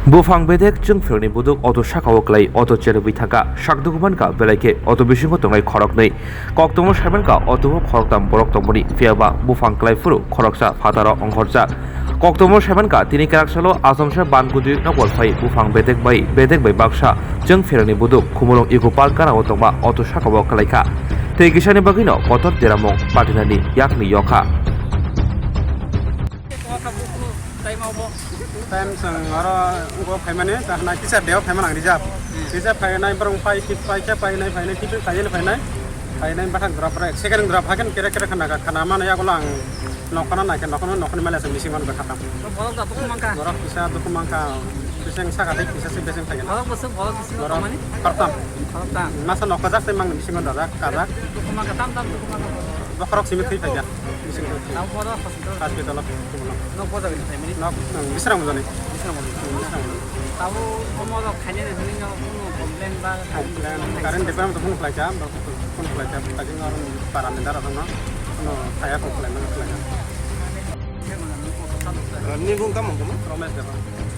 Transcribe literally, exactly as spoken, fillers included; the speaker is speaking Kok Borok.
Buphang bedek chwng pherni buduk auto saka o klai auto cherwi thangkha. Sak dukuman kha belai khe auto bisingo tongnai khoroknwi. Koktwmao saiman kha auto o khoroktam borok tongmani, phiya ba buphang klai phuru khoroksa phataro ongkhorjak. Koktwmao saiman kha tini kwrak salo Asomsa Bangudi nokbar phai buphang bedek bai bedek bai baksa chwng pherni buduk Khumulwng Eco Park gana o tongma auto saka o klai kha. Tei kisani bagwino kotor deramung patinani yakni yokha. Time chwng oro go phaimani, ta hwnai teacher day o phaimani ang reserve. Hmm. Reserve phainai borok phai, phai khe phainai, phainai, tiffin khaiyani phainai. Phainai bathang drop rek, second drop haken kere kere khana kha, khana mano yagulo ang nokna naikhe, nokna, nokni mele se missing on khatam. Borok da dukhu mankha. Borok kisa dukhu mankha, bising saka tei kisa se bising khaigena. Borok bwswk, borok bwswk borok tongmani? Khoroktam. Khoroktam. Masa nokha jak tei mangni missing on dajak, kajak. Dukhu mankha, tam tam dukhu mankha. Bokhorok simi thwi phaikha. Bising thwi. Tamo bodo hospital. Hospital o Khumulwng. Nok bodo ni family. Nok, hmm, Bisramganj ni. Bisramganj. Hmm, Bisramganj. Tamo bomo rok khainai ni hwnwi no kuno complain ba complain. Current department phone khlaikha, phone khlaikha, kajing aro para ni dara no. Kuno thaya phone khlaima khlaikha. Ni bung tamo kamo? Romesh Debbarma.